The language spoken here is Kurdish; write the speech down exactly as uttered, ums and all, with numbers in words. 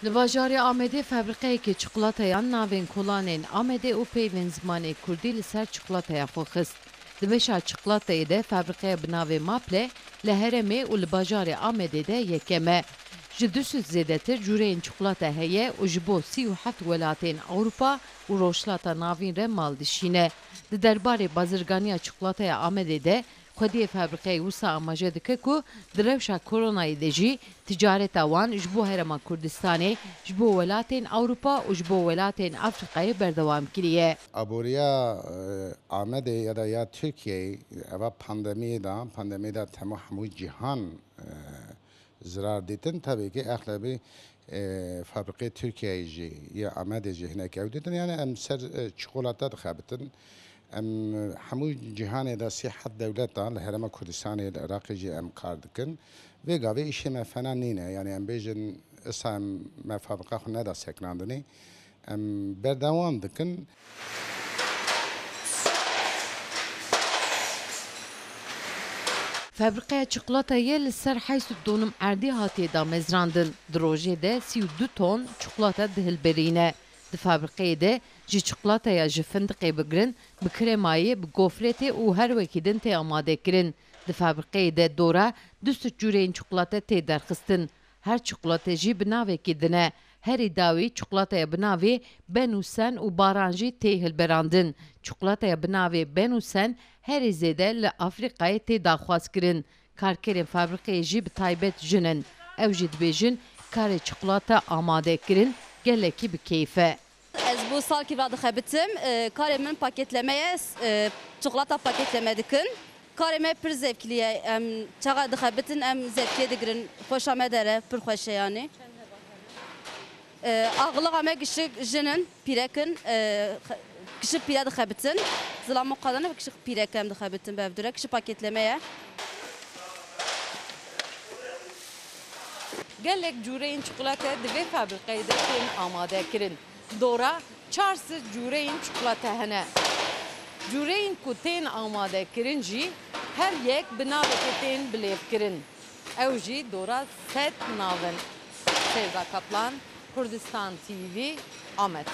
Li bajarê Amedê fabrîqeyeke çiqlateyan navên kolanên Amedê û peyvên zimanê kurdî li ser çiqlateya xwe xist. Di beşa çiqlateyê de fabrîqeya bi navê Maple li herêmê û li bajarê Amedê de yekem e. Ji du sed zêdetir cûreyên çiqlate heye û ji bo sî û heft welatên Ewropa û Rojhilata Navîn re mal dişîne. Di derbarê bazirganiya çiqlateya Amedê de xwediyê fabrîqeyê wisa amaje dike ku di rewşa koronayê de jî ticareta wan ji bo Herêma Kurdistanê, ji bo welatên Ewropa û ji bo welatên Afrîkayê berdewam kiriye. Aboriya, e, Amedê ya da ya Tirkiyeyê, eva pandemiyê de, pandemiyê de temo hemû cîhan, e, zirar dîtin. Tabii ki exlebî, e, fabrîqê Tirkiyeyê jî, ya Amedê jî hinek ew dîtin. Yani em ser, e, çikolata dixebitin. Em hemû cîhanê de sî heft dewlet de li Herêma Kurdistanê, li Iraqê jî em kar dikin. Vê gavê îşê me fena nîne. Yani em bêjin, esa em, me fabrîqa xwe neda sekinandinê. Em berdewam dikin. Fabrîqeya çiqlatayê li ser heşt donim erdî hatiye damezrandin. Di rojê de sî û du ton çiqlata dihilberîne. Di fabrîqeyê de ji çiqlateya ji findiqê bigirin, bi kremayê, bi gofretê û her wekî din tê amadekirin. Di fabrîqeyê de dora du sed cûreyên çiqlate tê derxistin. Her çiqlate jî bi navekî din e. Herî dawî çiqlateya bi navê Ben û Sen û Baran jî tê hilberandin. Çiqlateya bi navê Ben û Sen herî zêde li Afrîkayê tê daxwazkirin. Karkerên fabrîqeyê jî bi taybet jin in. Ew jî dibêjin karê çiqlate amadekirin gelekî bi keyf e. Ez bo salkî ve dixebitim. E, karê min paketleme ye. E, çikolata paketleme dikin. Karê me pir zevkli ye. Em çaxa dixebitin, em zevkê digirin. Xweşa me dere, pir xweş e yani. E, axiliqa me gişik jin in, pîrek in. E, xe-, gişik pîre dixebitin. Zilam o qadane ve gişik pîrek em dixebitin bi ev dure. Gişik paketleme ye. Gelek cûreyên çikolate di vê fabrîqeyê de tên amade kirin. Dora çar sed cûreyên çikolate hene. Cûreyên ku tên amade kirin jî her yek bi navekê tên bilêv kirin. Ew jî dora sed nav in. Feyza Kaplan, Kurdistan T V, Amed.